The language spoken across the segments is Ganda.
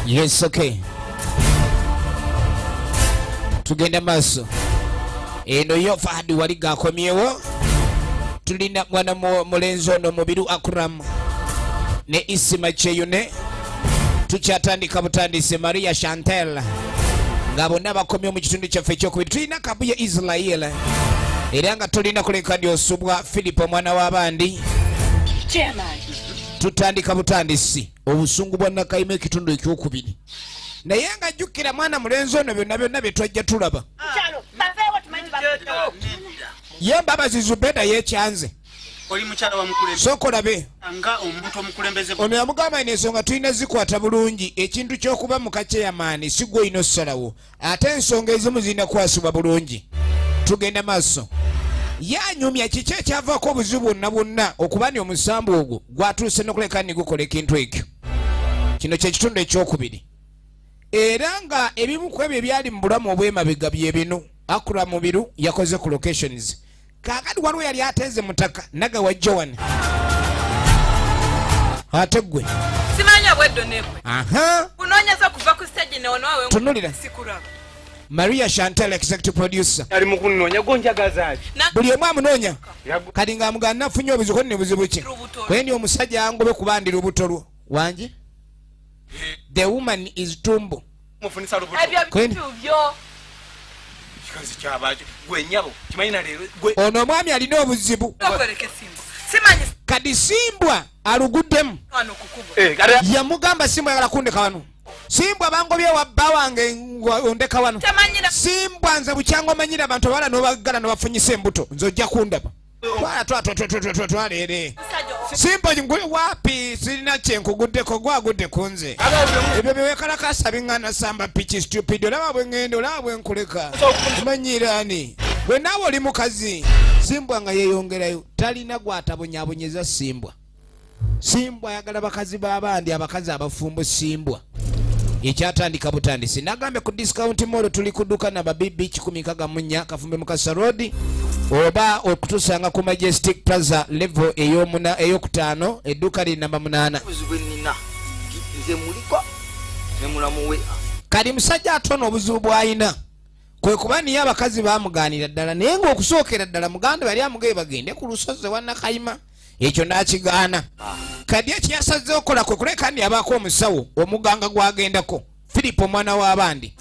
Yes, okay. Tugenda maaso. Eno yo Fahadi wali gakomyewo. Tulina mwana mulenzi ono Mubiru Akram ne Isima Kyeyune. Tukyatandika butandise Maria Chantel nga bonna bakomye mu kitundu kyaffe ekyokubiri. Tulina Kabuye Israel era nga tulina kuleka Osubwa Philip omwana w'abandi. Tutandika butandisi obusungu bwa Nakayima ekitundu ekyokubiri. Naye nga jjukira mwana mulenzi ono byonna byonna bye twajja tulaba. Ye Mbabazi Zubeda yekyanze. Sokolabe ono yamugamba ino ensonga tulina zikwata bulungi. Ekintu ky'okuba mu kakyeyamaani si gwe olina ossalawo, ate ensonga ezimu zirina kwasibwa bulungi. Tugenda maaso. Ye anyumya kiki ekyavaako obuzibu bwonna bwonna okuba ni omusambu ogwo gwatuuse n'okuleka ni gukola ekintu ekyo. Kino kye kitundu ekyokubiri. Era nga ebimu ku ebyo ebyali mu bulamu obw'emabega bye bino. Akram Mubiru yakoze ku locations. Kaakati waliwo yali ateeze mutaka Nagawa Joan. Ate ggwe simanya bweddo nekwe. Aha. Kunoonyeza kuva ku stage neonowe tunulira. Sikuraba. Maria Chantel executive producer. Ali mukunoonya gonjagaza ki? Buli omu amunoonya. Kati nga amugamba nafunye obuzibu ne buzibu ki? Kweni omusajja angobe kubandira obuto lwo. Wangi? The woman is tumbo. Mufunisa lubuto. Kweni ono omwami alina obuzibu. Kati Simbwa aluguddemu. Yamugamba Simbwa ayagala kundeka wano. Simbwa bangobye wa bba wange ondeka wano. Simbwa nze bukyanga omanyira abantu abawala n'obaggala n'obafunyisa embuto nze ojja kundaba. Twaleere. Simbwa nguli wapi sirina kye nkuguddeko gwagudde ku nze. Ebyo bye weekalakaasa biŋŋaana samba piki stupid. Olaba bwe ŋŋenda, olaba bwe nkuleka. Omanyiira ani? Bwe naawe oli mukazi. Simbwa nga yeeyongerayo talina gw'atabonyaabonyeza Simbwa. Simbwa ayagala bakazi b'abandi, abakazi abafumbo Simbwa. Ekyatandika butandisi. Nagambye ku discount mall tuli ku dduka namba BB 164 Kafumbe Mukasa Road oba okutusanga ku Majestic Plaza level ey'okutaano edduka liri namba 8. Kali musajja atono obuzibu bw'alina kwe kuba niye abakazi baamugaanira ddala, naye ng'okusookera ddala muganda bali amugaye bagende ku lusozi wa Nakayima, ekyo n'akigaana. Kadi ekyasazeewo okukola kwe kuleka ndi abaako omusawo omuganga gw'agendako Philip omwana w'abandi.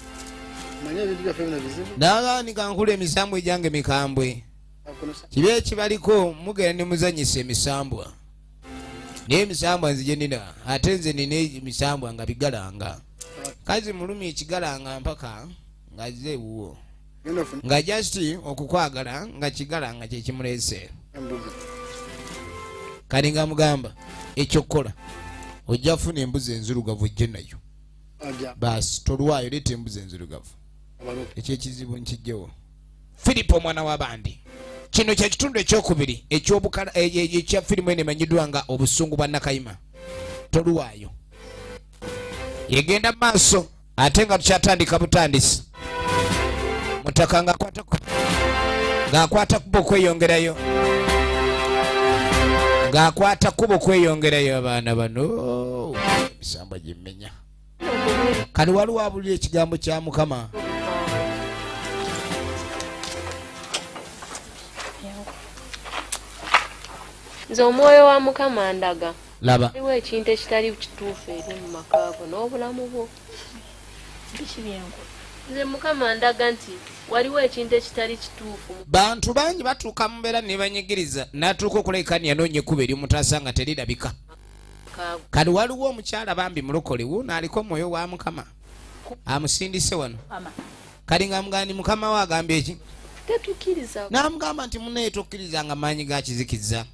Naaganika nkula emisambwa egyange mikambwe. Kibi ekibaliko mugenda ne muzannyisa emisambwa. Naye emisambwa nze gye nina, ate nze nina emisambwa nga bigalanga. Kazi mulumi ekigalanga mpaka ng'azze ewuwo. Nga just okukwagala nga kigalanga kye kimuleese. Kali nga mugamba ekyokukola ojja kufuna embuzi enzirugavu ojje nayo. Baasi tolwayo leeta embuzi enzirugavu. Ekyo ekizibu nkijjewo. Philip omwana w'abandi. Kino kye kitundu ekyokubiri ekya firimu eno emanyiddwa nga obusungu bwa Nakayima. Tolwayo. Yegenda mu maaso ate nga tukyatandika butandisi. Mutaka ng'akwata kuba okweyongerayo. Ng'akwata kuba okweyongerayo abaana bano. Emisambwa gimmenya. Kali waliwo abulira ekigambo kya Mukama. Nze omwoyo wa Mukama ndaga. Laba. Waliwo ekintu ekitali kituufu eri mu maka go n'obulamu bwo. Nze Mukama ndaga nti waliwo ekintu ekitali kituufu. Bantu bangi batuuka mu mbeera ne banyigiriza n'atuuka okulabika nti yanoonya ekkubo erimutaasa nga terirabika. Kali waliwo omukyala bambi mulokole wuuno aliko omwoyo wa Mukama amusindise wano. Kali ng'amugamba nti Mukama we agambye eki? Tetukkiriza. N'amugamba nti munnaye tokkirizanga maanyi ga kizikiza.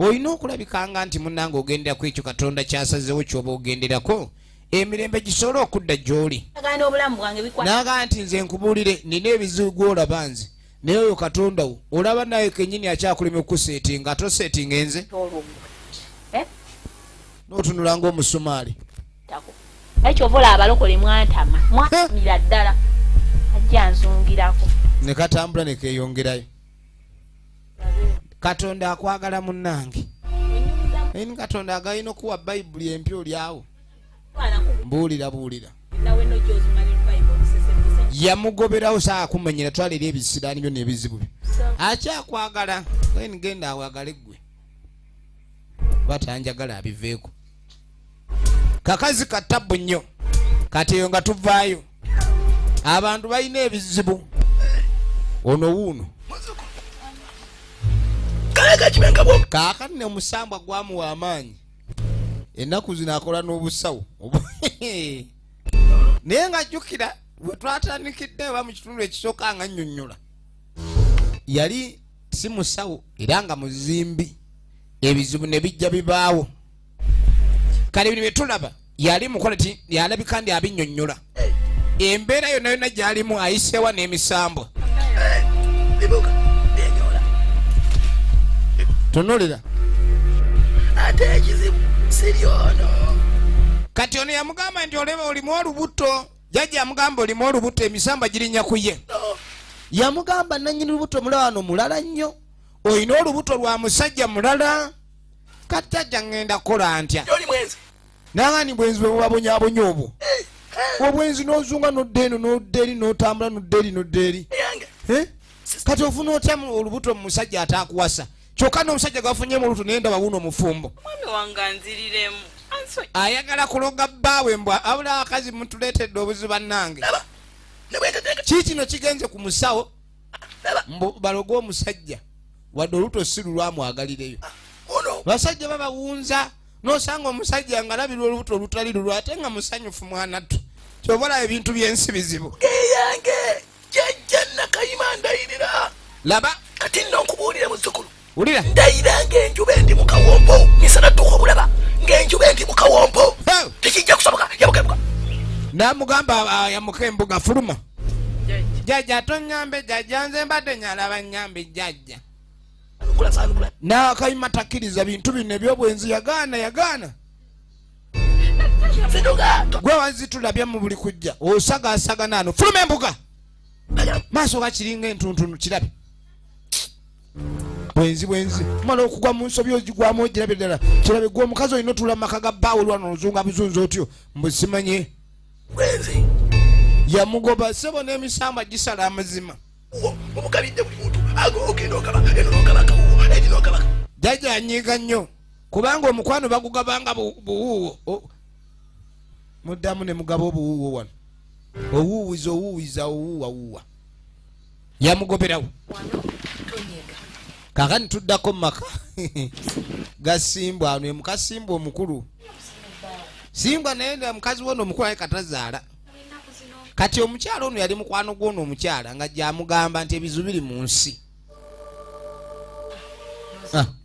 Olina okulabikanga nti munnange ogendera ku ekyo Katonda ky'asazeewo ky'oba ogenderako emirembe gisobole okudda gy'oli. N'agamba nti nze nkubuulire nina ebizibu gw'olaba nze naye oyo Katonda wo olaba naye kennyini akyakulema okuseetinga toseetinga enze. N'otunula ng'omusumaali. Naye ky'ova olaba abalokole mwantama mwatumira ddala ajja nzungirako. Ne katambula ne keeyongerayo. Katonda akwagala munnange. Naye Katonda agalina okuwa Bayibuli empya oli awo. Mbuulira buulira. Yamugoberawo saa kumanyira twala eri ebisiraani byo n'ebizibu byo. Akyakwagala genda awagale ggwe. Batanjagala abiveeko. Kakazi katabbu nnyo. Kati eyo nga tuvaayo. Abantu balina ebizibu. Ono wuuno. Kaakati ne omusambwa gwamuwa amaanyi. Ennaku zino akola n'obusawo. Naye nga jjukira bwe twatandikidde oba mu kitundu ekisooka nga nnyonnyola. Yali si musawo era nga muzimbi. Ebizibu ne bijja bibaawo. Kale bino bye tulaba yali mukola ti yalabika ndi abinnyonnyola. Embeera yonna yonna gy'alimu ayiseewa n'emisambwa. Tunuulira. Ate ekizibu siri ono. Kati ono yamugamba nti oleba olimu olubuto. Jjajja yamugamba olimu olubuto emisambwa girinnya ku ye. Yamugamba nannyini lubuto mulala wano mulala nnyo. Olina olubuto lwa musajja mulala. Kati jjajja ŋŋenda kukola ntya? Nanga ni bwenzi bwe bubabonyaabonya obwo. Obwenzi n'ozunga n'odda eno n'odda eri n'otambula n'odda eri n'odda eri. Kati ofuna otya olubuto mu musajja ataakuwasa? Kyokka n'omusajja gwafunyemu olubuto naye ndaba wuuno mufumbo. Mwami wange anziriremu. Ayagala kuloga bbaawe mbwa abula abakazi mutuleetedde obuzibu bannange. Ki kino kigenze ku musawo baloge omusajja wadde olubuto si lulwamwagalireyo. Basajja babawunza n'osanga omusajja ng'alabirwa olubuto olutali lulwo ate nga musanyufu mwanattu. Ky'oba olaba ebintu by'ensi bizibu. Eyange jjajja Nakayima ndayirira. Laba. Kati nno nkubuulire muzzukulu. Wulira. Ndayira ng'enjuba endi mu kawompo. Misana ttuuka obulaba ng'enjuba endi mu kawompo. Tekijja kusoboka yamuka embuga. N'amugamba yamuka embuga fuluma. Jjajja tonnyambe jjajja nze mbadde nyalaba nnyambe jjajja. Nakayima takkiriza bintu bino eby'obwenzi yagaana yagaana. Gwe wazitulabya mu buli kujja osagaasaga naano fuluma embuga. Maaso gakiringa entuntunu kirabe. Bwenzi bwenzi mala okugwa mu nsobi ogigwamu ogirabe ddala kirabe gwe omukazi olina otuula mu maka ga bbaawe lwano oluzunga buzunzi otyo mbu simanye. Bwenzi. Yamugoba ssebo n'emisambwa gisala amazima. Omugabidde buli muntu ogenda ogaba eno n'ogaba akawuwo eri n'ogaba. Jjajja anyiiga nnyo kubanga omukwano bagugabanga buwuuwo. Muddamu ne mugaba obuwuuwo wano. Owuuwiza owuuwiza owuuwawuuwa. Yamugoberawo. Kaakati tuddako mu maka gasimbwa ano mukasimbwa omukulu. Simbwa naye mukazi we ono omukulu aye katazaala. Kati omukyala ono yali mukwano gw'ono omukyala nga gyamugamba nti ebizibu biri mu nsi.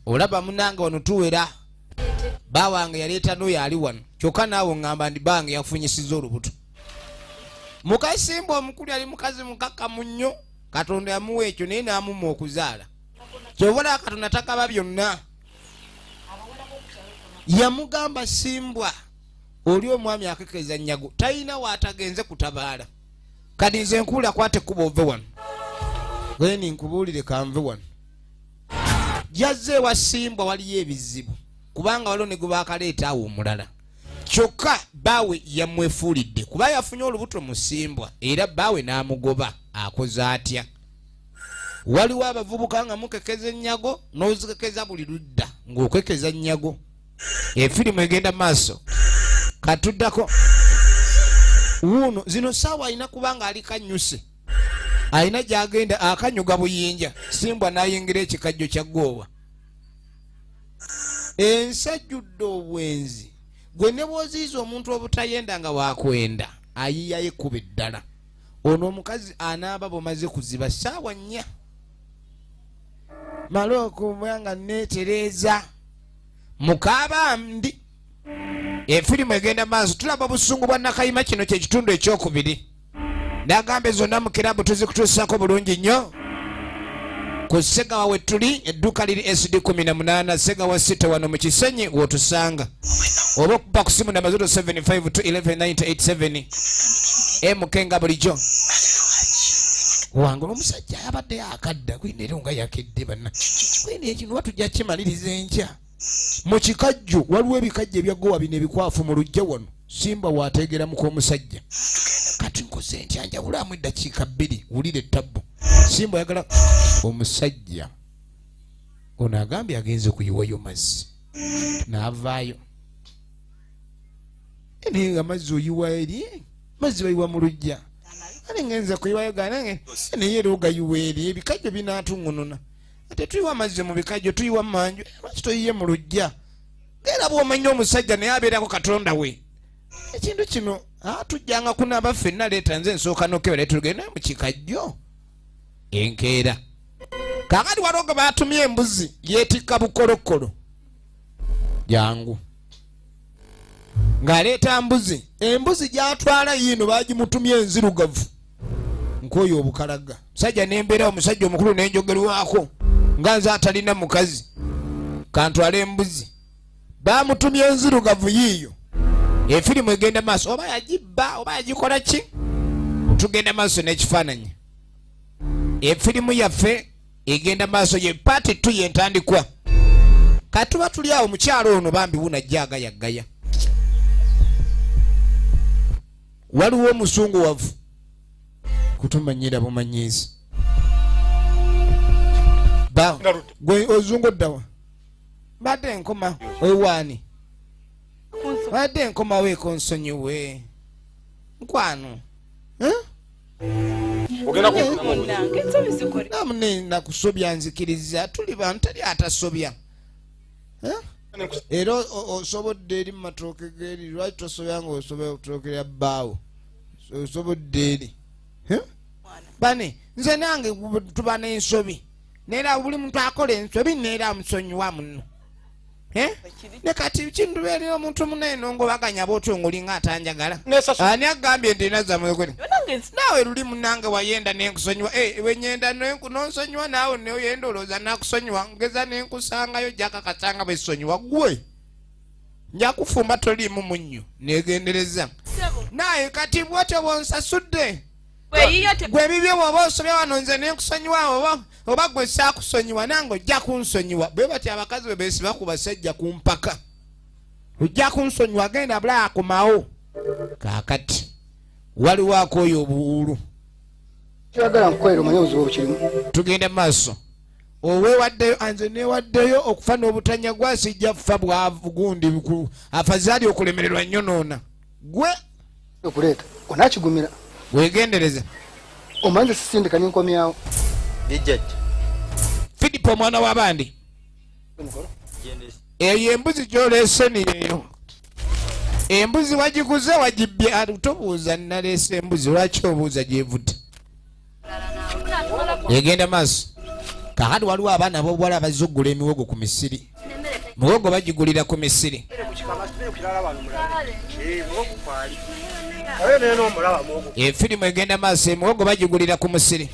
Olaba munnange wano tuwera. Bba wange yaleeta n'oyo ali wano. Kyokka naawe ŋŋamba nti bbange yafunyisizza olubuto. Mukasimbwa omukulu yali mukazi mukakkamu nnyo. Katonda yamuwa ekyo naye n'amumma okuzaala. Ky'ova olaba Katonda takaba byonna. Yamugamba Simbwa oli omwami akekeza nnyago talina w'atagenze kutabaala. Kati nze nkuwulira kwata ekkubo ove wano. Gweni nkubuulire kanve wano. Jazze ewa Simbwa waliyo ebizibu kubanga waliwo ne gwe baakaleeta awo omulala. Kyokka bbaawe yamwefuulidde kuba yafunye olubuto mu Simbwa era bbaawe n'amugoba akoze atya. Waliwo abavubuka nga mukekeza ennyago n'ozikekeza buli ludda ng'okekeza nnyago. Efirimu egenda maaso. Katuddako wuuno zino ssaawa alina kubanga ali kanyuse. Alina gy'agenda akanyuga buyinja. Simbwa n'ayingira ekikajjo kya ggoowa. Ensi ejjudde obwenzi. Gwe ne bw'oziyiza omuntu obutayenda nga waakwenda ayiyayo ekkubo eddala. Ono omukazi anaaba bw'omaze kuziba ssaawa nnya. Male okuba nga neetereeza. Mukaaba ndi. Efirimu egenda maaso tulaba obusungu bwa Nakayima kino kye kitundu ekyokubiri. N'agamba zonna mu kirabu tuzikutuusaako bulungi nnyo. Ku Ssegawa we tuli edduuka liri SD 18 Ssegawa City wano mu Kisenyi w'otusanga. Oba okuba ku simu namba 0752119887 MK nga bulijjo. Wange omusajja abadde akadda gwine era nga yakedde banna. Gwine ekino tujja kimaliriza enkya. Mu kikajjo waliwo ebikajjo ebya ggowa bino ebikwafu mu luggya wano. Simba wateegera muka omusajja. Kati nkoze ntya njawulamu eddakiika 2 wulira ettabbu. Simba ayagala omusajja. Ono agambye agenze kuyiwayo mazzi. N'avaayo. Naye nga amazzi oyiwa eri, mazzi bayiwa mu luggya. Ate ngenze kuyiwayo ganange, naye era ogayiwa eri, ebikajjo binaatungununa. Ate tuyiwa amazzi mu bikajjo, tuyiwa manju, lwaki toyiye mu luggya? Era bw'omanya omusajja naye abeerako Katonda we. Ekintu kino tujjanga kunaaba ffenna, leeta nze nsooka n'okebera tugende mu kikajjo. Enkeera. Kaakati waliwo gwe baatumye embuzi yeetikka bukolokolo. Jangu. Ng'aleeta mbuzi, embuzi gy'atwala yiino baagimutumye enzirugavu. Nkooye obukalaga. Musajja n'embeera omusajja omukulu n'enjogerwako nga nze atalina mukazi. Kantwale embuzi. Baamutumye enzirugavu yiiyo. Efirimu egenda maaso, oba yagibba oba yagikola ki? Tugenda maaso n'ekifaananyi. Efirimu yaffe egenda maaso ye paati 2 y'entandikwa. Katuba tuli awo mukyalo ono bambi wunajja agayagaya. Waliwo omusunguwavu kutumanyira bumanyizi. Ba gwe ozungu ddawa. Mbadde nkoma ewaani. Mbadde nkomawo ekonsonyiwe. Nkwano. Namune nakusobya nzikiriza tuli bantu teri atasobya. Era osobodde eri mu matooke g'eri, lwaki tosobya ng'osobya okutookera bbaawo? Osobodde eri. Bane, nze nange tuba n'ensobi. Neera buli muntu akola ensobi neera amusonyiwa muno. Ne kati kintu eri omuntu munene ng'obaganya bw'otyo ng'olinga atanjagala. Ani agambye nti nazza mwekole? Naawe luli munnange wayenda nenkusonyiwa. Wenyenda nonsonyiwa naawe neoyenda olowooza nakusonyiwa. Ngeza nenkusangayo jakakasanga bwesonyiwa gwe. Nja kufumba toliimu munnyo neegendereza. Naye kati bw'otyo bw'onsasudde. Gwe ebibyo bw'oba osobya wano nze nenkusonyiwa oba gwe saakusonyiwa nange ojja kunsonyiwa. Bwe batyo abakazi bwe beesiba ku basajja ku mpaka. Ojja kunsonyiwa genda bulaya akomawo. Kaakati waliwo akooyo obuwuulu. Tugenda maaso. Oweewaddeyo nze neewaddeyo okufa n'obutanya gwa sijja kufa bwavu gundi afazaali okulemererwa nnyonoona. Gwe okuleeta onaakigumira. Weegendereze. Omanze sisindika n'enkomyawo. Filipo omwana w'abandi. Eyo embuzi gy'oleese niyeeyo. Embuzi wagiguze wagibbye, tobuuza naleese embuzi lwaki obuuza gy'evudde. Egenda maaso. Kaakati waliwo abaana ab'obuwala abazze okugula emiwogo ku misiri. Muwogo bagigulira ku misiri. Efirimu egenda maaso, emiwogo bagigulira ku musiri.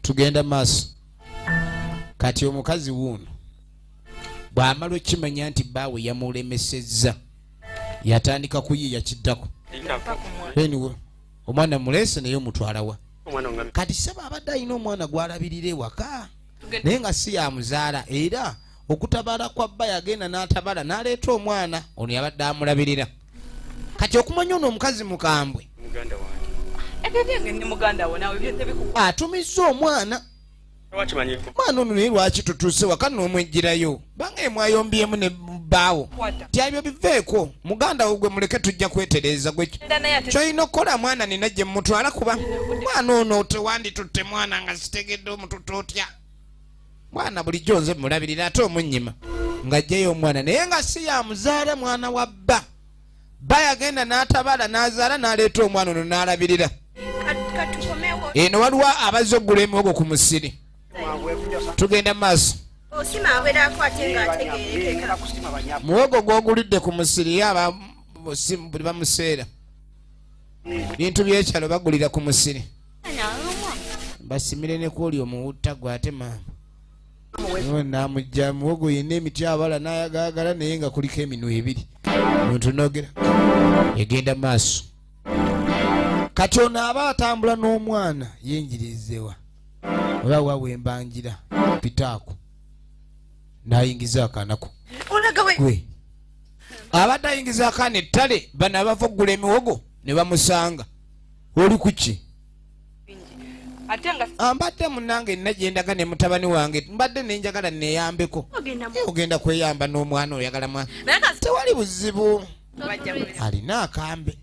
Tugenda maaso. Kati omukazi wuuno bw'amala okimanya nti bbaawe yamulemesezza yatandika kuyiiya kiddako. Anyway, omwana muleese naye omutwalawa. Kati saba abadde alina omwana gw'alabirira ewaka naye nga si yamuzaala, era okutabala kwa bba yagenda n'atabala n'aleeta omwana ono yabadde amulabirira. Kati okumanya ono omukazi mukambwe atumizza omwana. Omwana ono naye lwaki tutuuse waka n'omwejjirayo banga emwayombyemu ne bbaawo ti ebyo biveeko muganda wo gwe muleke tujja kwetereeza gwe ky'olina okukola mwana nina gye mutwala kuba mwana ono tewanditutte mwana nga sitegedde omututte otya. Mwana bulijjo nze mulabirira ate omunnyima ng'ajjayo omwana naye nga si yamuzaala mwana wa bba. Bba yagenda n'atabala n'azaala n'aleeta omwana ono n'alabirira. Eno waliwo abazze okugula emiwogo ku musiri. Tugenda maaso. Muwogo gw'ogulidde ku musiri ye aba bamuseera. Bintu by'ekyalo bagulira ku musiri. Basimire ne kwoli omuwutta gwe ate maama. N'amugja muwogo yenna emiti abala n'ayagaagala naye nga kuliko eminwe ebiri. Omuntu n'ogera. Egenda maaso. Kati ono aba atambula n'omwana yinjirizewa oba wawe embanjira pitaako n'ayingiza akaanako gwe abadde ayingiza akaana ettale bano abava okugula emiwogo ne bamusanga oli kuki ambadde munnange nina gyendaga ne mutabani wange mbadde nenjagala neyambeko ogenda kweyamba n'omwana oyagala mwana tewali buzibu alina akambe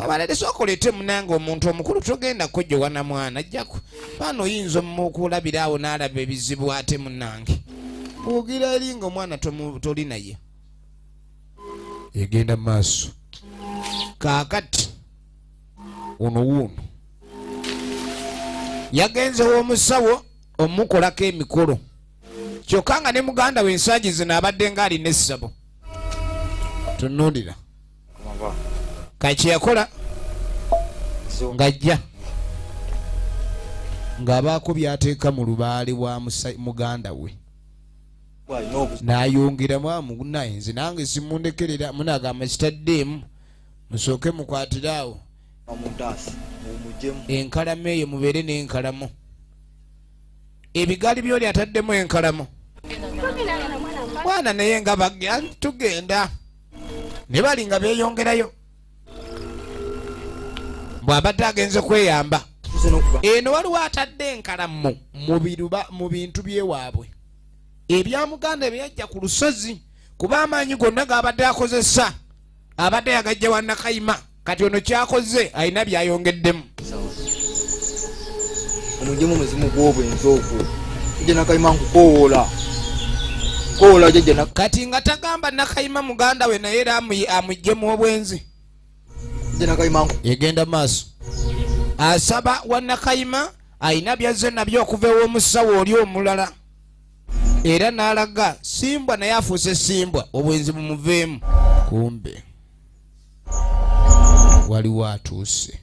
abalade sooka oleete munnange omuntu omukulu togenda kujjowa na mwana ajjaku baana oyinza okulabira awo n'alaba ebizibu ate munnange ogira eri nga omwana toli naye egenda mu maaso kaakati ono wuuno yagenze w'omusawo omukolako emikolo kyokka nga ne muganda we ensangi zino abadde ng'alina essabo tunuulira kaki yakola ng'ajja ng'abaako by'ateeka mu lubaale wa muganda we n'ayongeramu amunaye nze nange simundekerera munagamba kitaddeemu musooke mukwatire awo enkalamo eyo mubeere n'enkalamo ebigaali byoli ataddemu enkalamo mwana naye nga tugenda ne bali nga beeyongerayo bw'abadde agenze kweyamba eno waliwo atadde enkalamo mu bintu byewaabwe ebya muganda byajja ku lusozi kuba amaanyi gonna g'abadde akozesa abadde yagajja wa Nakayima kati ono kyakoze alina byayongeddemu omujemu muzimu gw'obwenzi ogwo jjajja Nakayima nkukowoola nkowoola jjajja kati nga tagamba Nakayima muganda we naye era amuggyemu obwenzi jjajja Nakayima egenda maaso asaba wa Nakayima alina byazze nabyo okuva ew'omusawo oli omulala era n'alaga simbwa naye afuuse simbwa obwenzi bumuveemu kumbe waliwo atuuse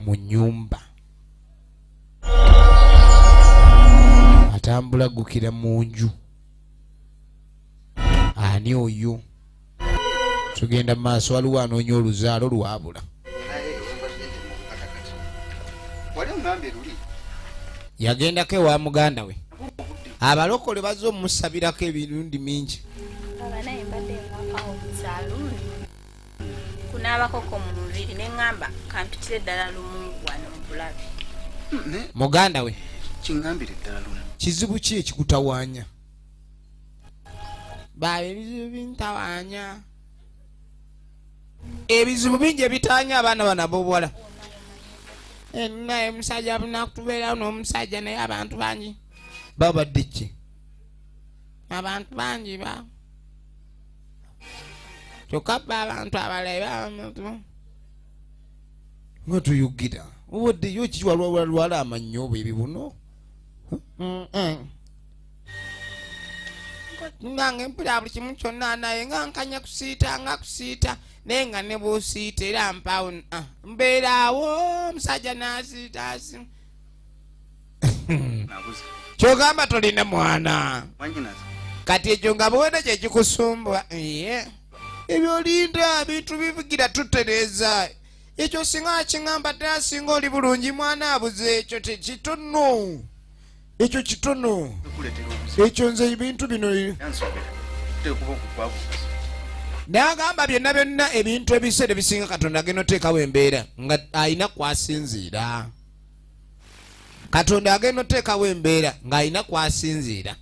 mu nnyumba atambula gukira mu nju ani oyo tugenda mu maaso waliwo anoonya oluzaalo lwabula yagendako ewa muganda we abalokole bazze omusabirako ebirungi mingi kunaabakoko mu mubiri ne ŋŋamba kampitire ddala lumu wano mbulabe muganda we kiŋŋambire ddala lumu kizibu ki ekikutawaanya baaba ebizibu bintawaanya ebizibu bingi ebitaanya abaana bano ab'obuwala naye omusajja bunakutubeerawo n'omusajja naye abantu bangi babadde ki abantu bangi ba kyokka ba abantu abalala nga tuyugira obaddeyo ki walwala amannyo oba ebibuno nange mpulira buli kimu kyonna naye nga nkanya kusiita nga kusiita naye nga ne bw'osiita era mpaawo mbeeraawo omusajja n'asiita asi kyogamba tolina mwana kati ekyo nga bwena kyekikusumbwa ebyo linda bintu bivugira tutereeza ekyo singa akiŋŋamba ddala singa oli bulungi mwana abuze ekyo tekitono ekyo kitono ekyo nze ebintu bino n'agamba byonna byonna ebintu ebiseera ebisinga Katonda agenda oteekawo embeera nga alina kwasinziira Katonda agenda oteekawo embeera ng'alina kwasinziira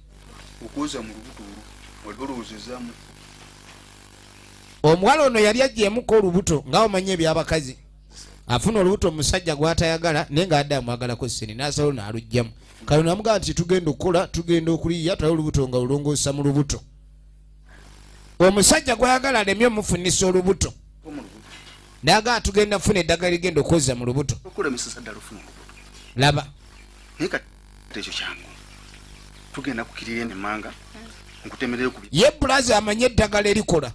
okwoza mu lubuto olwo olowoozezaamu omuwala ono yali aggyemuko olubuto nga omanyi ebyabakazi afuna olubuto omusajja gw'atayagala naye ng'adde amwagalako ssente n'asalawo n'aluggyamu kale namugamba nti tugenda okukola tugenda okuliya twale olubuto nga lulongoosa mu lubuto omusajja gw'ayagala alemye omufunisa olubuto n'agamba tugenda kufuna eddagala ligenda okwoza mu lubuto laba naye kati ekyo kyangu tugenda kukirira emmanga nkutemereyo ku ye bulazi amanye eddagala erikola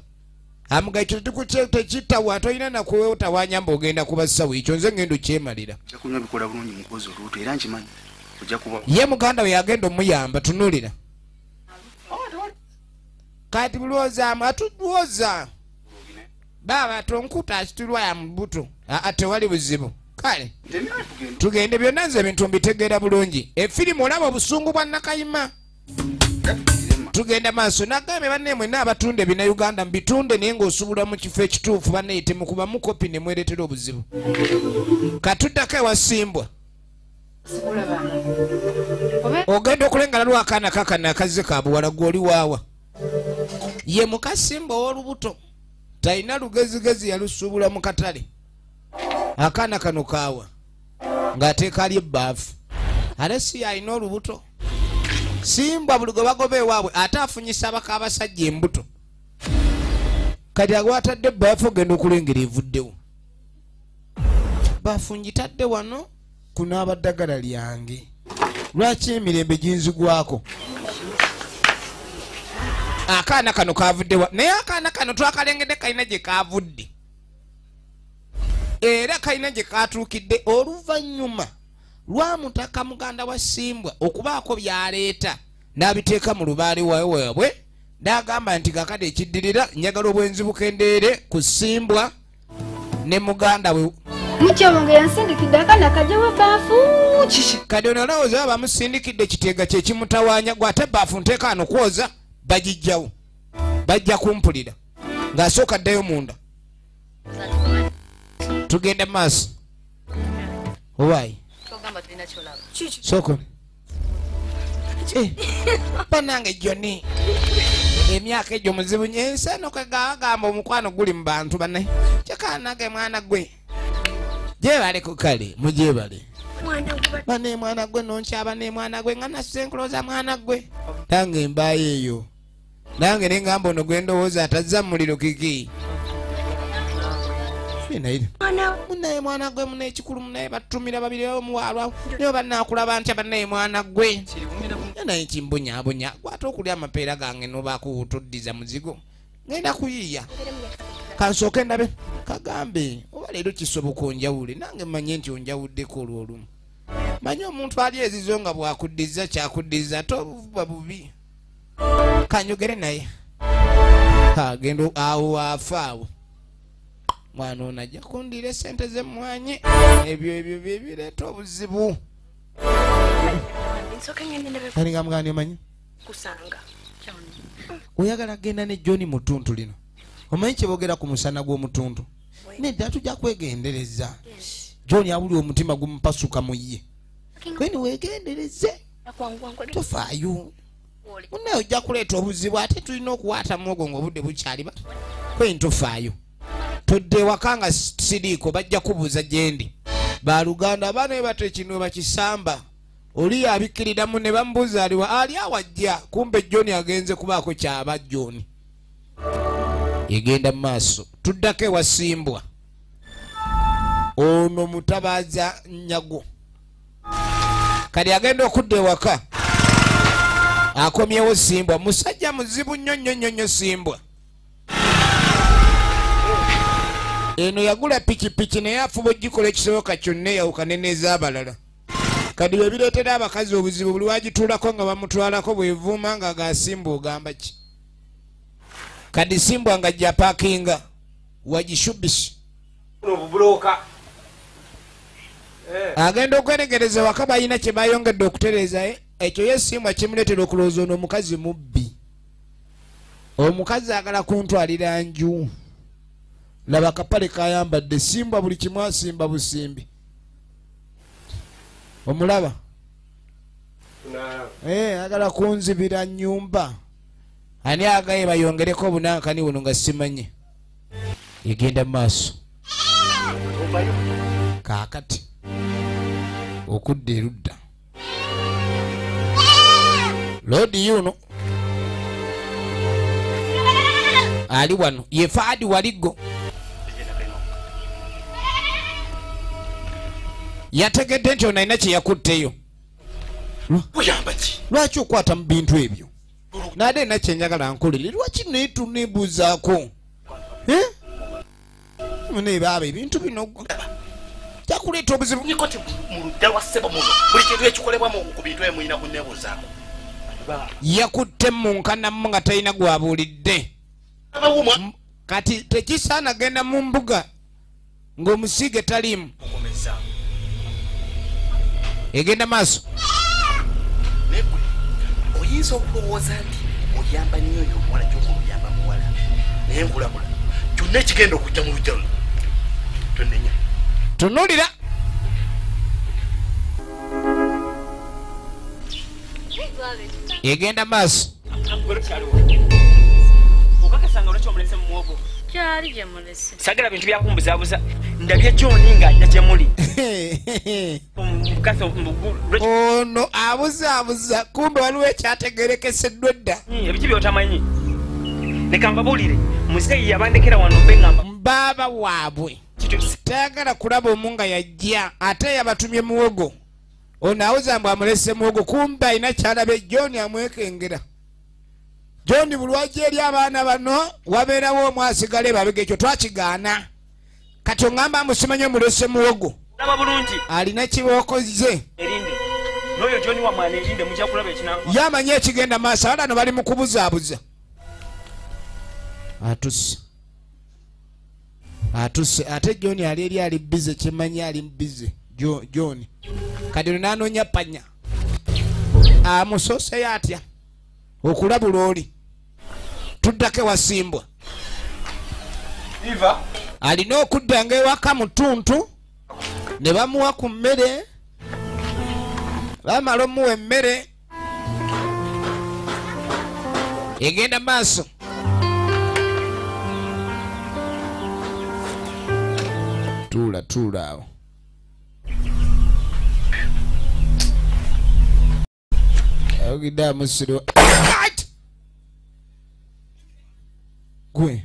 amuga ekyo tekitawa tolina nakuwetawaanya mbu ogenda kubasawo ekyo nze ngenda okyemalira kunywa bikola bulungi mukozi olubuto era nkimanyi ojja kuba ye muganda we yagenda omuyamba tunuulira kati bulowooza atulowooza Baba tonkuta asitulwa ya mbuto. Tewali buzibu. Kale tugende byonna nze ebintu mbitegeera bulungi. Efirimu olaba obusungu bwa Nakayima. Tugenda maaso nagambe banne mwenna abatunda ebinnauganda mbitunde naye ng'osobola mu kifo ekituufu banne temukubamu kopi ne mwereetera obuzibu. Katuddako ewasimbwa. Ogenda okulengala lw'akaana kakano akazze ka buwala gw'oli waawa. Ye mukasimba ow'olubuto talina lugezigezi yalusuubula mu katale. Akaana kano kaawa ng'ateeka ali ebbaafu ate si alina olubuto. Simbwa buli gwe bagoba ewaabwe ate afunyisa abaka abasajja embuto. Kati agwatadde ebbaafu ogenda okulengera evuddewo. Baafu ngitadde wano kunaaba ddagala lyange. Lwaki emirembe ginzigwako? Akaana kano kavuddewa naye akaana kano twakalengedde kalina gye kavudde. Era kalina gye katuukidde oluvannyuma lwamutaka muganda wa Simbwa okubaako by'aleeta n'abiteeka mu lubaale waabwe n'agamba nti kakati ekiddirira njagala obwenzi bukendeere ku Simbwa ne muganda we. Mukyalonge yansindikidde akaana kajjawo baafu kiki? Kati ono olowooza bamusindikidde kiteega kye kimutawaanya gwe ate baafu nteeka ano kwoza bagijjawo bajja kumpulira ng'asooka ddayo munda. Tugenda maaso. Owaayi. Soko. Banange Johnny. Emyaka egyo muzibu nnyo ensano kagamba omukwano guli mu bantu banne. Kyakaanage mwana gwe. Gyebaleko kale mugyebale. Bane mwana gwe nonkyaba ne mwana gwe nga nasuze nkulooza mwana gwe. Nange embaayo eyo. Nange ne ngamba ono gwe ndowooza atazza muliro kiki. Munaye mwana gwe munaye ekikulu munaye batumira babiri omuwalwa naye bannaakulaba ntya bannaye mwana gwe naye kimbonyaabonya gwate okulya amapeera gange nobaako toddiza muzigo ngenda kuyiiya kansooke ndabe kagambe oba leero kisoboka onjawule nange mmanye nti onjawuddeko olw'olumu manye omuntu ali ezizo nga bwakuddiza kyakuddiza tobuba bubi kanjogere naye agenda awo afa awo. Mwana ono ajja kundira essente z'emmwanyi ebyo ebyo bireeta obuzibu. Alinga mugani omanyi? Oyagala genda ne John mu ttuntu lino. Omanyi kye boogera ku musana gw'omutuntu? Nedda tujja kwegendereza. John abuli omutima gumupasuka mu ye. Kweni weegendereze. Tofaayo. Munnaye ojja kuleeta obuzibu ate tulina okuwaata muwogo ng'obudde bukyali ba. Kweni tofaayo. Tudde waka nga siriiko bajja kubuuza gye ndi. Baluganda abaana bata ekinu bakisamba. Oli abikkiriramu ne bamubuuza aliwa ali awajja kumbe John agenze kubaako kyaba John. Egenda mu maaso. Tuddako ewa Simbwa. Ono mutabaaza Nyago. Kati agenda okudda ewaka. Akomyewo Simbwa. Musajja muzibu nnyo nnyo nnyo nnyo Simbwa. Eno yagula pikipiki naye afuba ogikola ekisoboka kyonna eyawukane n'ez'abalala. Kati bwe bireetera abakazi obuzibu buli wagituulako nga bamutwalako bwevuuma nga gasimbwa ogamba ki. Kati Simbwa nga ajja paakinga wagishubisi. Agenda okweregereza waka balina kye bayongedde okutereeza ekyo ye Simbwa kimuleetera okulowooza ono omukazi mubbi. Omukazi agala kuntwalira nju. Laba akapale kayambadde Simbwa buli kimu asimba busimbi. Omulaba? Agala kunzibira nnyumba. Ani agaye bayongereko obunankani buno nga simanyi. Egenda mu maaso. Kaakati okudda erudda. Loodi yuno ali wano ye Faadi Waliggo. Yategedde nti ono alina kye yakutteyo. Lwaki okwata mu bintu ebyo? Nade alina kye njagala nkolere lwaki netuneebuuzaako? Mune baaba ebintu bino kyakuleeta obuzibu. Yakutte mu nkanamu nga talina gwabuulidde. Kati tekisaana genda mu mbuga ng'omusiige taliimu. Egenda maaso. Oyinza okulowooza nti oyamba nnyo oyo omuwala ky'okola oyamba muwala, naye nkulabula kyonna ekigenda okujja mu lujja luno tonnenya. Tunuulira. Egenda maaso. Kyali gye mulese. Sagala bintu byakumbuzaabuza. Ndabye John ng'ajja gye muli. Ono abuzaabuza kumbe waliwo ekyategeerekeseddwa edda. Ebiki by'otamanyi. Leka mbabuulire, muzeeyi yabandekera wano mbe ngamba. Baaba waabwe. Tayagala kulaba omu nga yajja ate yabatumye muwogo. Ono awoza mbu amulese muwogo kumbe alina ky'alabye John amwekengera. John bulwajja eri abaana bano wabeerawo omu asigala emabega ekyo twakigaana. Kati oŋŋamba musimanyi omulese muwogo. Alina kibookoze. Ye amanyi ekigenda maaso abaana bano bali mu kubuzaabuza. Atuse. Atuse ate John ali eri ali bize kyemanyi ali bize John. Kati ono n'anoonya panya. Amusooseyo atya? Okulabula oli. Tuddako ewasimbwa. Alina okuddanga ewaka mu ttuntu ne bamuwa ku mmere. Bamala omuwa emmere. Egenda maaso. Tuula tuula awo. Ogidde amusiro. Gwe.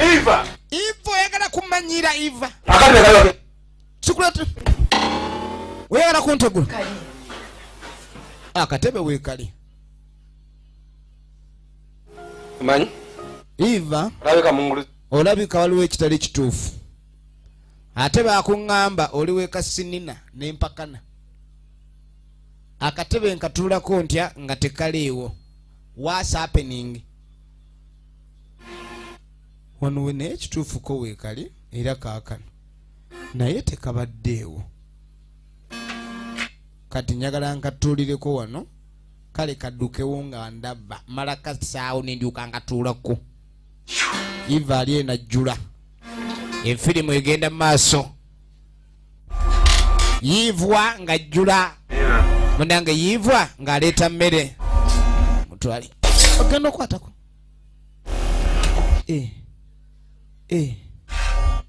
Eva. Eva oyagala kumanyira Eva. Sikulata. Oyagala kuntegula. Akatebe weekali. Manyi? Eva. Olabika mungulu. Olabika waliwo ekitali kituufu. Ate bakuŋŋamba oli weeka sinina n'empakana. Akatebe nkatuulako ntya nga tekaliiwo. What's happening? Wano we naye ekituufu ko weekali era kaakano. Naye tekabaddeewo. Kati njagala nkatuulireko wano kale kaddukewo nga ndaba mala kasaawo ne ndyuka nkatuulako. Eva ali enajjula. Efirimu egenda mu maaso. Yiivwa ng'ajjula. Munnange yiivwa ng'aleeta mmere. Mutwale. Ogenda okwatako.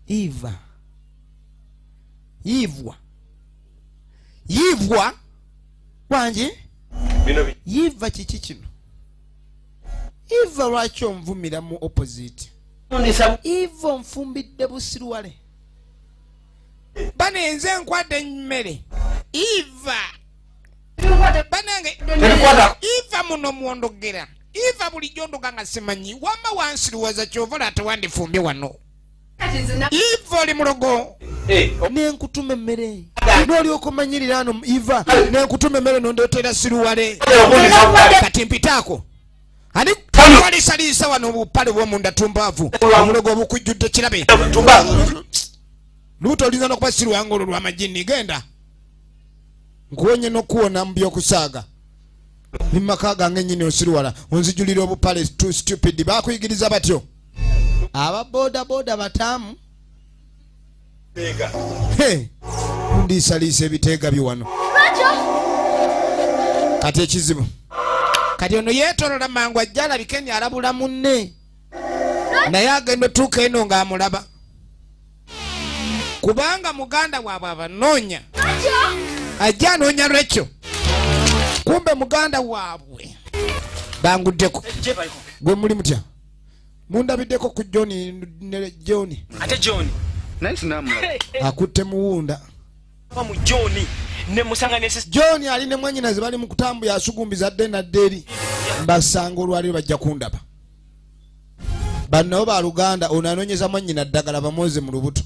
Eva. Yiivwa. Yiivwa. Wangi? Yiivwa kiki kino? Eva lwaki onvumira mu opposite? Eva onfumbidde busiruwale. Bane nze nkwadde emmere. Eva. Banange Eva muno mwondogera. Eva bulijjo ndoga nga simanyi. Wamma wansiruwaza ky'ova lwa tewandifumbye wano. Eva oli mulogo. Nenkutuma emmere. N'olyoka omanyirira ano Eva. Nenkutuma emmere n'ondeetera siruwale. Kati mpitaako. Ani walisaliisa wano obupale bw'omunda tumbaavu. Omulogo obukujjudde kirabe. Luuto olinza n'okuba siruwa ng'olwo lw'amagini. Genda. Nkuwonye n'okuwona mu by'okusaaga. Mu maka gange nnyini osiruwala. Onzijulira obupale too stupid. Baakuyigiriza batyo. Aba boda boda bataamu. Ndiisaliisa ebiteega byo wano. Kati ekizibu. Kati ono yeetolola mangu ajja alabike ni alabula munne. Naye agenda otuuka eno ng'amulaba. Kubanga muganda waabwe abanoonya. Ajja anoonya Rachel. Kumbe muganda waabwe. Banguddeko. Gwe muli mutya? Mundabiddeko ku John ne John. Ate John. Akutte muwunda. Mu John ne musanga ne John ali ne mwannyinaze bali mu kutambuya asugumbiza dde na dde eri. Mbasanga olwaliro bajja kundaba. Banno baluganda ono anoonyeza mwannyina ddagala bamwoze mu lubuto.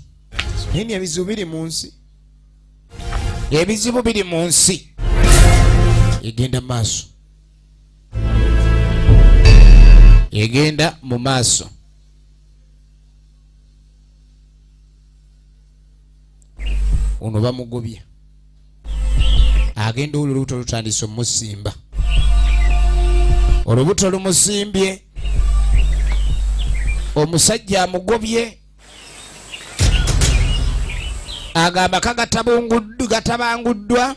Nini ebizibu biri mu nsi. Ebizibu biri mu nsi. Egenda maaso. Egenda mu maaso. Ono bamugobye. Agenda olubuto lutandise omusimba. Olubuto lumusimbye. Omusajja amugobye. Agamba kagatabunguddwa gatabanguddwa.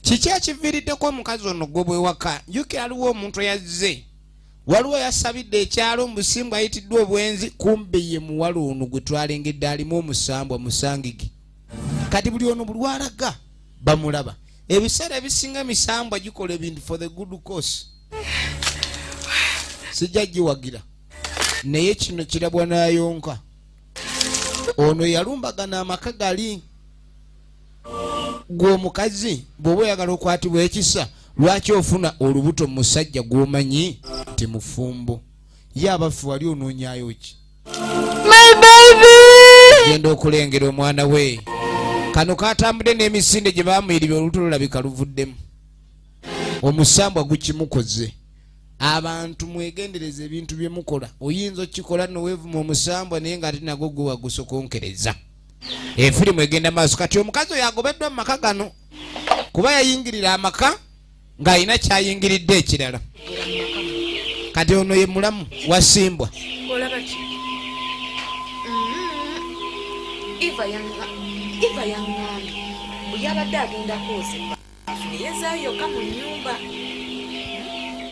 Kiki ekiviiriddeko omukazi ono gobwe waka? Jjukira aliwo omuntu eyazze. Waliwo yasabidde ekyalo omusimbwa ayitiddwa obwenzi, kumbe ye muwala ono gwe twalengedde alimu omusambwa musangigi. Kati buli ono bulwalaga bamulaba. Ebiseera ebisinga emisambwa gikola ebintu for the good cause. Sijja giwagira. Naye kino kirabwa n'ayonka. Ono yalumbagana amaka gali. Gwe omukazi bw'oba oyagala okwatibwa ekisa, lwaki ofuna olubuto mu musajja gw'omanyi nti mufumbo? Ye abaffe wali onoonyaayo ki? My baby! Genda okulengera omwana we. Kano katambudde n'emisinde gye baamuyiribya, olubuto lulabika luvuddemu. Omusambwa gukimukoze. Abantu mwegendereze ebintu bye mukola. Oyinza okukikola noweevuma omusambwa naye ng'ate nagwo gwe wagusokonkereza. Efirimu egenda maaso. Kati omukazi oyo agobeddwa mu maka gano kuba yayingirira amaka ng'alina kyayingiridde ekirala. Kati ono ye mulamu wasimbwa. Olaba ki? Eva yaŋŋambye bwe yabadde agenda kwoza ebbaafu ne yezzaayo yokka mu nnyumba.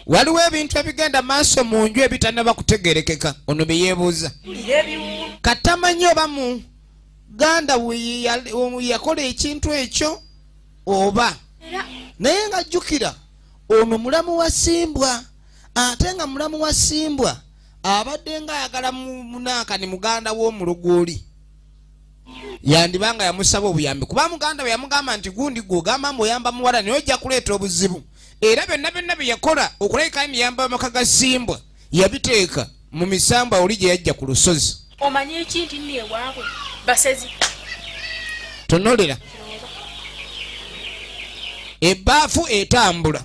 Waliwo ebintu ebigenda maaso mu nju ebitannaba kutegeerekeka. Ono bye yeebuuza. Mpulira ebiwundu. Katamanyi oba mu Ganda we yakola ekintu ekyo oba. Naye ng'ajjukira ono mulamu wa Simbwa, ate nga mulamu wa Simbwa abadde ng'ayagala munaaka ni muganda w'omulogo oli. Yandibanga yamusaba obuyambi kuba muganda we yamugamba nti gundi gw'ogamba mbu oyamba muwala naye ojja kuleeta obuzibu. Era byonna byonna bye yakola okulabika emiyamba amaka ga Simbwa yabiteeka mu misambwa oli gye yajja ku lusozi. Omanyi ekintu nno ewaabwe basezi. Tonolera. Ebbaafu etambula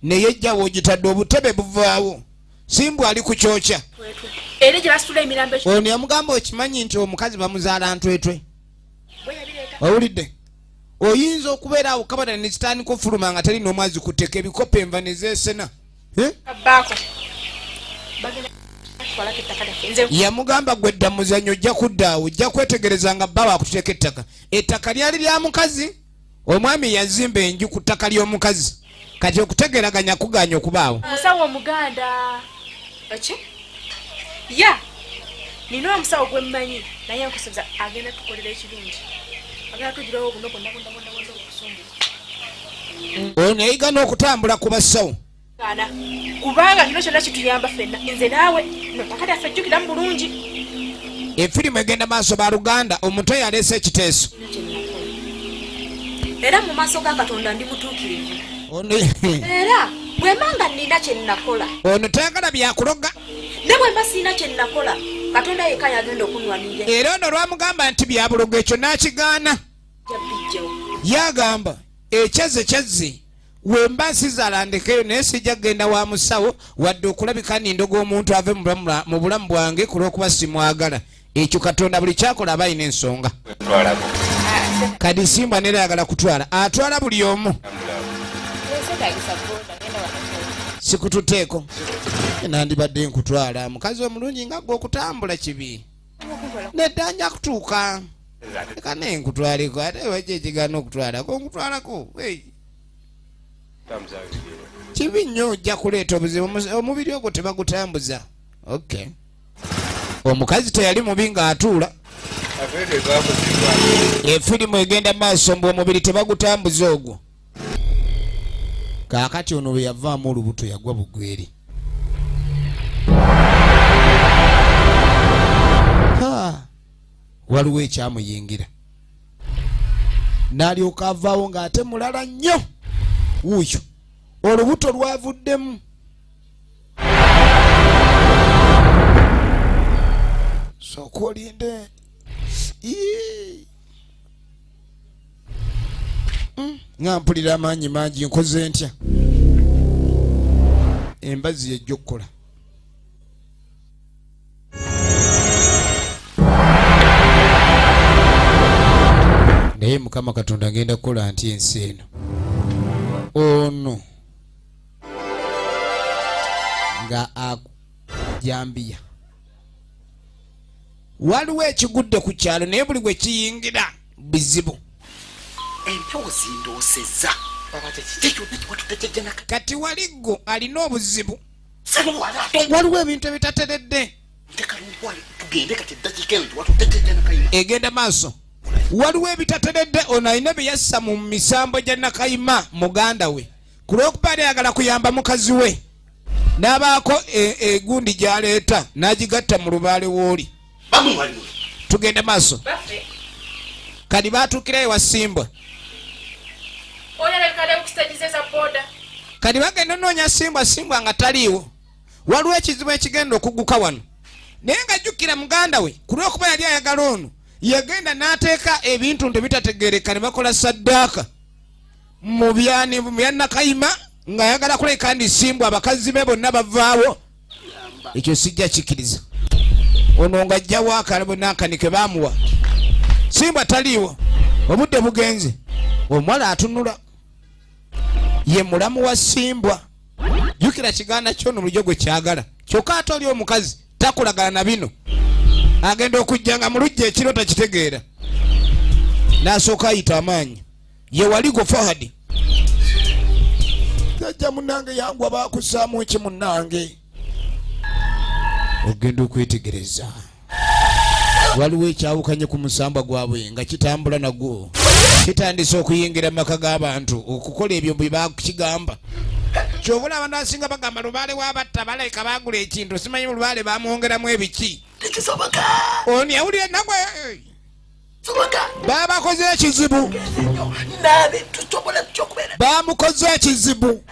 neyejja w'ogitadde obutebe buvaawo. Simbwa ali ku kyokya. Era gye basitula emirambo. Ono yamugamba okimanyi nti omukazi bamuzaala ntwetwe. Owulidde? Oyinza okubeera awo kabada ne kitandika ofuluma nga teri n'omwazi kuteeka ebikopo enva ne zeesena. Baako. Bagenda kutwalako ettaka lyaffe. Yamugamba gwe dda muzannyo ojja kudda awo, ojja kwetegereza nga bba waakuteeka ettaka. Ettaka lyali lya mukazi, omwami yazimba enju ku ttaka ly'omukazi. Kati okutegeeraganya kugaanye okubaawo. Musawo omuganda. Ki? Ya. Nina omusawo gwe mmanyi naye nkusuubiza agenda tukolera ekirungi. Agenda tugirawo buno bwonna bwonna bwonna bwonna obukusumbuwa. Ono yayiga n'okutambula ku basawo. Kubanga kino kyonna kituyamba ffenna nze naawe no ttaka lyaffe jjukiramu bulungi. Efirimu egenda maaso baluganda, omuto yaleese ekiteeso. Era mu maaso ga Katonda ndi mutuukirivu. Ono Era bwe mba nga nnina kye nnakola. Ono tayagala byakuloga. Ne bwe mba sirina kye nnakola, Katonda yekka y'agenda okunnwanirira. Era ono lwamugamba nti byabulogo ekyo n'akigaana. Bijjawo. Yagamba ekyazze kyazze we mba nsizaala ndekeyo naye sijja kugenda wa musawo wadde okulabika nindoga omuntu ave mu bulamu bwange ku lw'okuba simwagala. Ekyo Katonda buli kyakola aba alina ensonga. Kati Simbwa neera ayagala kutwala, atwala buli omu. Sikututeeko. Nandibadde nkutwala mukazi omulungi nga gwe okutambula kibi. Nedda nja kutuuka. Leka naye nkutwaleko ate waki ekigaana okutwalako nkutwalako. Kibi nnyo ojja kuleeta obuzibu, omubiri ogwo tebagutambuza. Okay. Omukazi teyali mubi ng'atuula. Efirimu egenda maaso mbu omubiri tebagutambuza ogwo. Kaakati ono bwe yavaamu olubuto yagwa bugweri. Waliwo ekyamuyingira. N'alyoka avaawo ng'ate mulala nnyo. Wuuyo olubuto lwavuddemu. Sooka olinde. Nga mpulira amaanyi mangi nkoze ntya? Embazzi yejja okukola. Naye Mukama Katonda ngenda kukola nti ensi eno. Ono nga akujambiya. Waliwo ekigudde ku kyalo naye buli gwe kiyingira bizibu. Empewo zindoosezza. Kati waliggo alina obuzibu. Waliwo ebintu ebitateredde. Egenda maaso. Waliwo ebitateredde ono alina bye yassa mu misambo gya Nakayima muganda we. Ku lw'okuba ayagala kuyamba mukazi we n'abaako egundi gy'aleeta n'agigatta mu lubaale w'oli. Tugenda maaso. Kati baatuukirayo wa Simbwa. Kati bagenda onoonya Simbwa, Simbwa nga taliiwo. Waliwo ekizibu ekigenda okuguka wano. Naye nga jjukira muganda we ku lw'okuba yali ayagala ono yagenda n'ateeka ebintu nti bitategeereka ne bakola saddaaka mu bya Nakayima ng'ayagala kuleka ndi Simbwa abakazi be bonna bavaawo. Ekyo sijja kikkiriza. Ono ng'ajjawo akalabo n'akanike baamuwa. Simbwa taliiwo, obudde bugenze. Omuwala atunula ye mulamu wa Simbwa. Jjukira kiganda kyono bulijjo gwe kyagala. Kyokka ate oli omukazi takolagana na bino. Agenda okujja nga mu luggya ekiro takitegeera. N'asooka ayita amaanyi. Ye waligo Fahadi. Jjajja munnange yangwa baakussaamu ki munnange? Ogenda okwetegereza. Waliwo ekyawukanye ku musambwa gwabwe nga kitambula nagwo. Kitandise okuyingira mu maka g'abantu okukola ebyo bye bakigamba. Ky'oba olaba abantu abasinga bagamba lubaale w'abatta balabika baagula ekintu simanyi lubaale bamwongeramu ebiki. Ono yawulira nagwe babakoze ekizibu. Bamukoze ekizibu.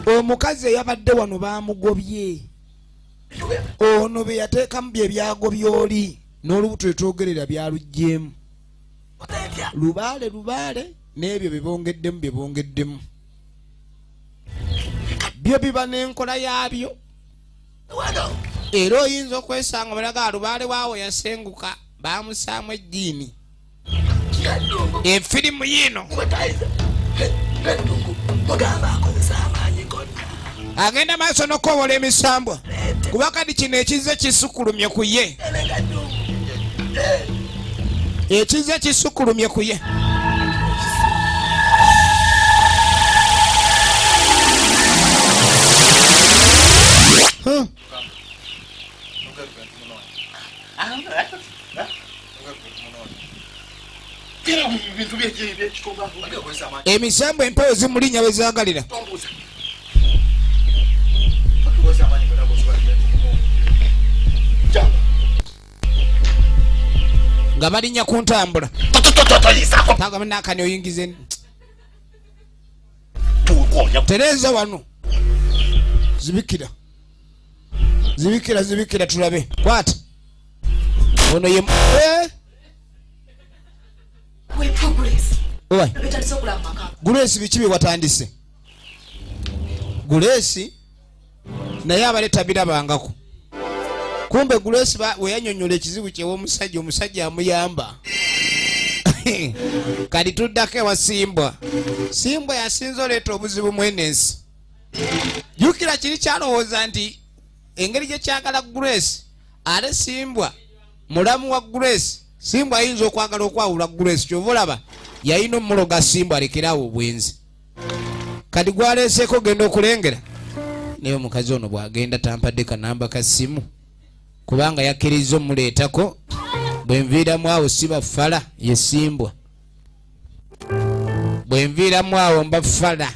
Omukazi eyabadde wano bamugobye. Ono be yateekamu bye byagobye oli n'olubuto etwogerera byaluggyemu. Lubaale lubaale n'ebyo bye bongeddemu bye bongeddemu. Byo biba n'enkola yaabyo. Era oyinza okwesanga balaga lubaale waawe yasenguka baamusaamu ejjiini. Efirimu yiino. Agenda maaso n'okwowola emisambwa kuba kati kino ekizze kisukulumye ku ye. Ekizze kisukulumye ku ye. Emisambo empewo zimulinnya we zaagalira. Nga balinnya ku ntambula. Nakani oyingize. Tereza wano. Zibikira. Zibikira zibikira tulabe. Kwata. Ono ye Grace biki bye watandise? Grace naye abaleeta birabangako. Kumbe Grace we yannyonnyola ekizibu kye w'omusajja, omusajja amuyamba. Kati tuddako ewa Simbwa. Simbwa yasinze oleeta obuzibu mwenensi. Jjukira kiri kyalowooza nti engeri gye kyagala Grace, ate Simbwa mulamu wa Grace. Simbwa ayinza okwagala okwawula Grace, ky'ova olaba yalina omuloga Simbwa alekerawo obwenzi. Kati gwaleeseeko genda okulengera. Naye omukazi ono bw'agenda tampadde kanamba ka ssimu kubanga yakkiriza omuleetako. Bwe nviiramu awo siba fala ye Simbwa. Bwe nviiramu awo mba fala.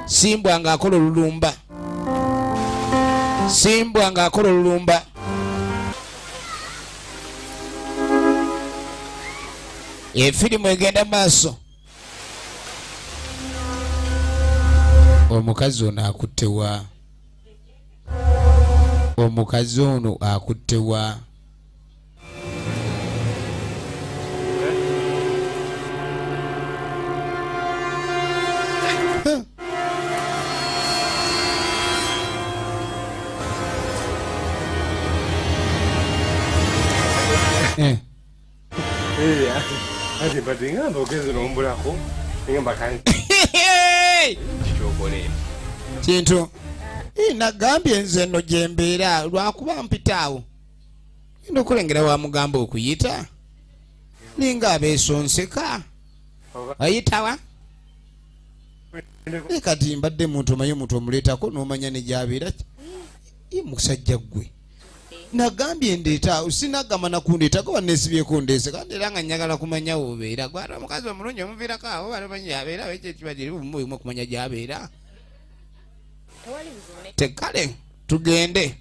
Simbwa ng'akola olulumba. Simbwa ng'akola olulumba. Efirimu egenda maaso. Omukazi ono akutte wa? Omukazi ono akutte wa? Kintu nagambye nze nno gye mbeera lwakuba mpita awo genda okulengera wa mugamba okuyita ninga abeesonseka ayitawa kati mbadde muntu omanyi omuntu omuleetako n'omanya ne gy'abeera musajja ggwe nagambye ndeeta sinagamba nakundeetako wanneesibyeko ndeese kandi era nga njagala kumanya w'obeera gwate omukazi omulungi omuviirako awo balamanyi gy'abeera ekiba kiri bumulimu okumanya gy'abeera tekale tugende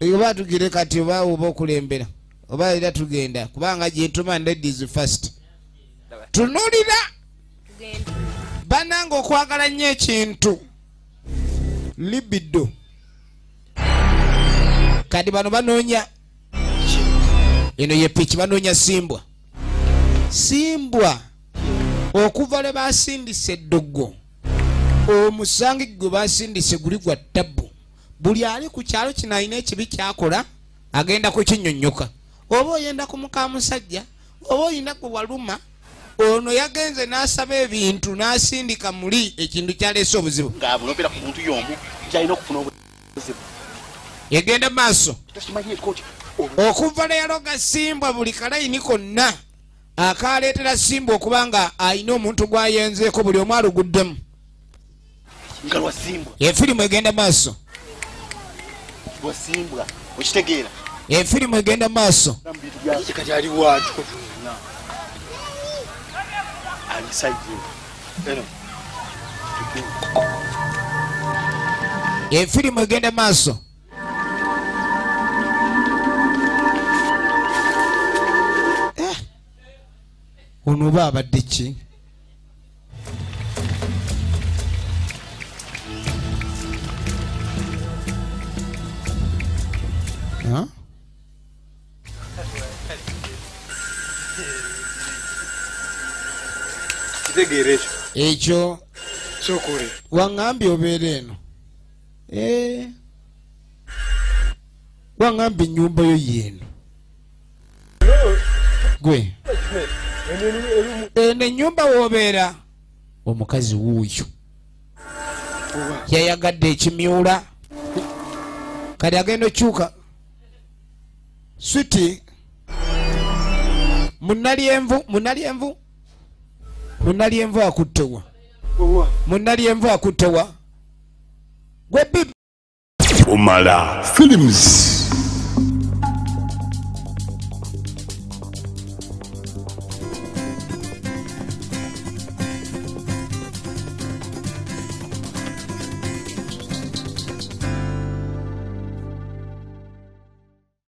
oba tugire kati oba oba okulembera oba era tugenda kubanga gentleman ladies first tunulira banange okwagala nnyo ekintu libido kati bano banoonya eno ye piki banoonya simbwa simbwa okuva lwe basindise eddogo omusangi gwe basindise guli gwa tabbu buli ali ku kyalo kino alina ekibi kyakola agenda kukinyonnyoka oba oyenda ku muka musajja oba oyina gwe waluma ono yagenze n'asaba ebintu n'asindika muli ekintu kyaleese obuzibu ng'abulopera ku muntu y'omu kyalina okufuna obuzibu egenda maaso okuva lwe yaloga simbwa buli kalayini konna akaleetera simbwa okuba nga alina omuntu gw'ayenzeeko buli omu aluguddemu nga lwa simbwa efirimu egenda maaso lwa simbwa okitegeera efirimu egenda maaso kati ali waaki efirimu egenda maaso ono oba abadde ki ekyo waŋŋambye obeera eno waŋŋambye ennyumba yo yeeno gwe eno ennyumba w'obeera omukazi wuuyo yayagadde ekimyula kati agenda okyuka switi munnalyenvu munnalyenvu munnalyenvu akuttewa munnalyenvu akuttewa gwe bibi Umala Films.